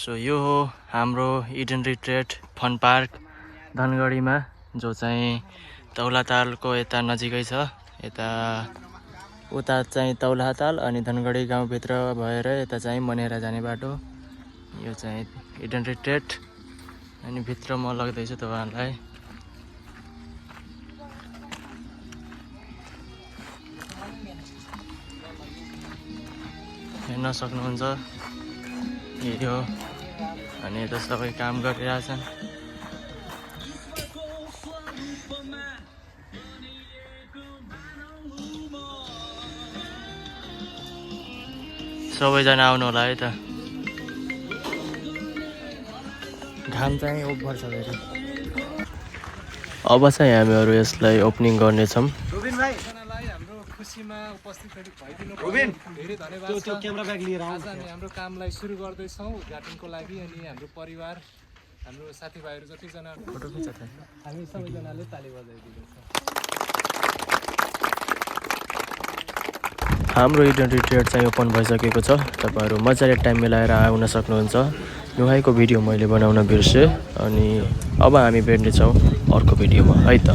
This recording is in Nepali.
सो यो हो हाम्रो इडन रिट्रेट फन पार्क धनगढीमा, जो चाहिँ तौलातालको यता नजिकै छ। यता उता चाहिँ तौलाताल अनि धनगढी गाउँभित्र भएर यता चाहिँ मनेरा जाने बाटो। यो चाहिँ इडन रिट्रेट अनि भित्र म लग्दैछु तपाईहरुलाई। हेर्न सक्नुहुन्छ यही हो। अनि यता सबै काम गरिरहेछन्। सबैजना आउनु होला है त। घाम चाहिँ ओभर छ फेरि। अब चाहिँ हामीहरू यसलाई ओपनिङ गर्नेछौँ। रोबिन भाइ हाम्रो खुसीमा उपस्थित भइदिनु धेरै धन्यवाद छ। क्यामेरा ब्याग लिएर आज हामी हाम्रो कामलाई सुरु गर्दैछौँ उद्घाटनको लागि। अनि हाम्रो परिवार, हाम्रो साथीभाइहरू जतिजना फोटो खिच्छ त हामी सबैजनाले ताली बजाइदिन्छौँ। हाम्रो इडन रिट्रेट चाहिँ ओपन भइसकेको छ। तपाईहरु मजाले टाइम मिलाएर आउन सक्नुहुन्छ। नुहाईको भिडियो मैले बनाउन बिर्सेँ। अनि अब हामी भेट्नेछौँ अर्को भिडियोमा है त।